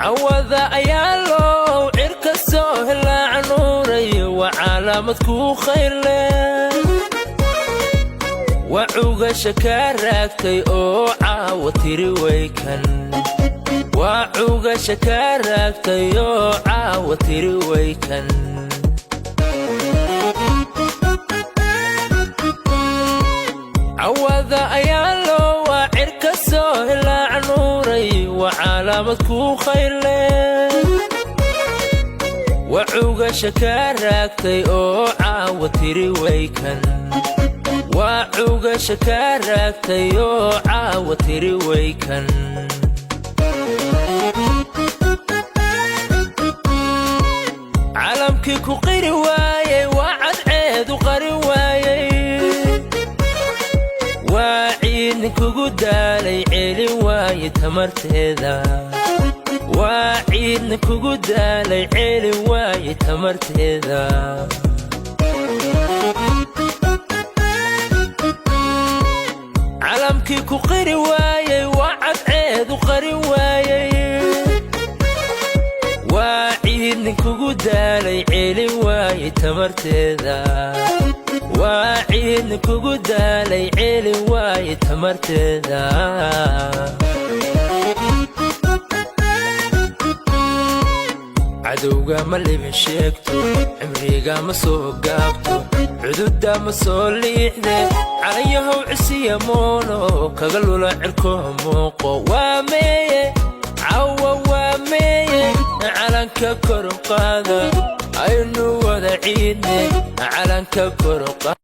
Cawada ayaa low cirka soo helaa canuuray, waa calaamad kuu khayrle, waa cugasha kaa raagtay oo caawa tiri waykan, waa cugasha kaa raagtay oo caawa tiri waykan. Cawada ayaa loo waa cirka soo helaa canuuray, waa calaamad kuu khayrle, waa cugasha kaa raagtay oo caawa tiri waykan, waa cugasha kaa raagtay oo caawa tiri waykan. Calamkii ku qiri waayey, waa cadceedu qarin waayey, waa ciidnin kugu daalay celin waaye tamarteeda, waa ciidnin kugu daalay celin waaye tamarteeda. Calamkii ku qiri waayey, waa cadceedu qarin waayey, waa ciidnin kugu daalay celin waaye tamarteeda, waa ciidnin kugu daalay celin waaye tamarteeda. Cadowga ma libin sheegto, cimriga ma soo gaabto, cududa ma soo liixde, calayahow cisiya moono kaga lula cirkoo muuqo. Waa meeye cawa, waa meeye, calanka kor qaada, aynu wada ciidne, calanka kor.